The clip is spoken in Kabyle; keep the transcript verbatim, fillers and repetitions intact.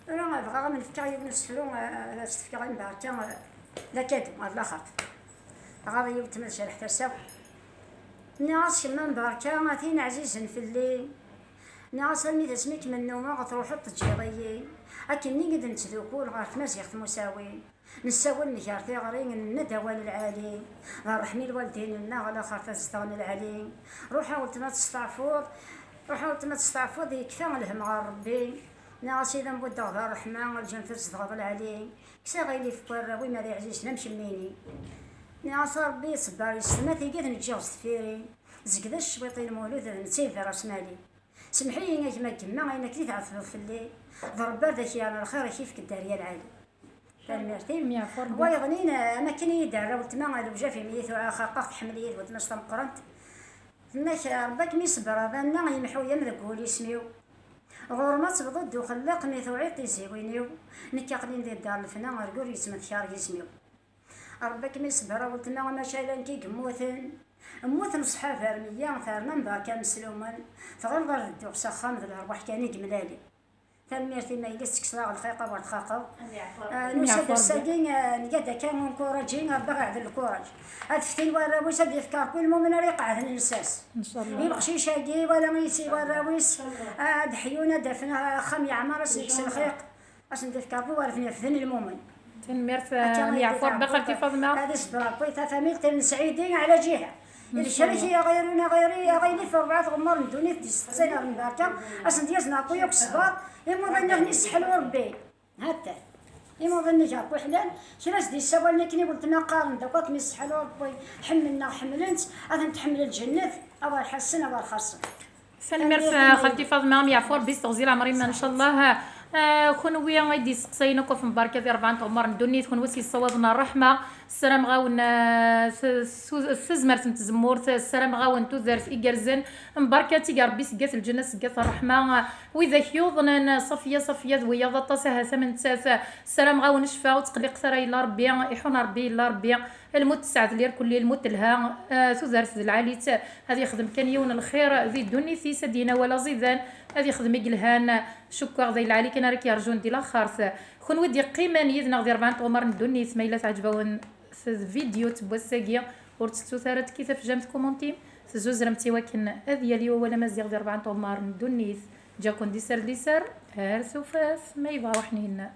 Tura bɣiɣ ad m-fkeɣ yiwen n usefru, eh, ad s-t-fkeɣ i Mbarka, eh, d akadu ɣer laxert. Ɣer yiwet ma tjerḥ tasa. Nniɣ-as: "Kemm a Mbarka, a tin ɛzizen fell-i." Nniɣ-as: "Armi d asmi kem-nnumeɣ truḥeḍ teǧǧiḍ-iyi. Akken i d-nettdukul ɣer tmaziɣt musawi. Nessawel nger tiɣri, nenna-d awal lɛali. D ṛṛeḥmi lwaldin-nneɣ, laxert ad zedɣen lɛali. Ruḥ a weltma ad testeɛfuḍ, ruḥ a weltma ad testeɛfuḍ, yekfa lhem ɣer Ṛebbi." Nniɣ-as: "Ida m-buddeɣ d ṛṛeḥma, lǧennet ad tzedɣeḍ lɛali. Kkes aɣilif n warraw-im, ad iɛzizen am kemmini." Nniɣ-as: "A Ṛebbi, iṣebber yes-m, a tigad n ǧǧiɣ s deffir-i. Zegd-as cwiṭ i Lmulud, d netta i d ṛasmali. Semmeḥ-iyi a gma n yemma, ayen akken i tɛetbeḍ fell-i. D Ṛebbi ara k-yerren lxir, ad k-ifk dderya lɛali." Tanemmirt-im. Wayeḍnin, am akken i yi-d-terra weltma, lewjaf imi i tuɛa xaqeɣ, tḥemmel-iyi d weltma-s tameqqrant. Tenna-k: "Ṛebbi ad kem-isebber a banna, yemḥu-yam deg wul isem-iw. Ɣur-m ad tebḍuḍ d uxelleq mi tuɛiḍ tiziwin-iw. Nekk aql-in di dder lefna, argul yettmetkar yisem-iw." Ṛebbi ad kem-isebber a weltma, maca llan ki yemmuten. Mmuten ṣṣḥab ar meyya, terna Mbarka meslumen. Tɣileḍ ar d-dduɣ s axxam, d lerwaḥ kan i yemlali. Tanemmirt i maylis, tekkseḍ-aɣ lxiq, awer txaqeḍ. Ah, nusa-d ass-agi, ah, nga-d akka encouragé, Ṛebbi ad aɣ-iɛdel lkuraj. Ad ftin warraw-is, ad yefk Ṛebbi lmumen ara iqeɛden llsas. Incallah. I leqcic-agi, wala i si warraw-is, ah, ad ḥyun, ad afen axxam yeɛmer, ad sen-yekkes lxiq. Ad sen-d-yefk Ṛebbi war ten-yefden lmumen. Tanemmirt, akka ah, ay yeɛfu Ṛebbi, xalti Faḍma. Ad isebber Ṛebbi tafamilt n Sɛidi ɛla ǧiha. Incallah. Lkrek i aɣayru n aɣayri, aɣilif rebɛa tɣemmar n ddunit d-yesteqsayen ɣer Mbarka, ad sen-d-yazen Ṛebbi akk ṣṣber, imuḍin-nni ad ten-isseḥlu Ṛebbi. Hatta. Imuḍin-nni gar ḥlan, kra s-d-yessawalen akken i weltma qqaren-d akk, ad ten-isseḥlu Ṛebbi, ḥemmlen-aɣ ḥemmlen-tt, ad ten-tḥemmel lǧennet, awer ḥassen, awer xaṣṣen. Tanemmirt, xalti Faḍma, am yeɛfu Ṛebbi s teɣzi leɛmer-im, ncallah. Ah, kunwi i d-yesteqsayen akk ɣef Mbarka di rebɛa n tɣemmar n ddunit, kunwi s yessawaḍen ṛṛeḥma, ssarameɣ-awen, ah, s, s, s tazmert n tzemmurt, ssarameɣ-awen tudert igerrzen. Mbarka tig Ṛebbi seg at lǧenna, seg at ṛṛeḥma. Ah, widak yuḍnen, Ṣafiya, Ṣafiya d wiyaḍ aṭas, ahat am nettat, ssarameɣ-awen ccfa, ur tqelliqet ara, yella Ṛebbi, iḥun Ṛebbi, yella Ṛebbi. Lmut tesɛa d lirkelli, lmut telha, ah, tudert d lɛali-tt, ad yexdem kan yiwen lxir di ddunit-is, ad d-yini awal aẓidan, ad yexdem i yelhan, cukkeɣ d ay lɛali kan ara k-yerjun di laxert. Kunwi d-yeqqimen yid-neɣ di rebɛa n tɣemmar n ddunit, ma yella teɛǧeb-awen tvidyu n wass-agi, ur tettut ara tekki tafejjant kumuntim, tezzuzremt i wakken ad yali wawal amaziɣ di rebɛa n tɣemmar n ddunit. Ǧǧa-ken di sser d liser, ar tufat, ma yebɣa waḥnin.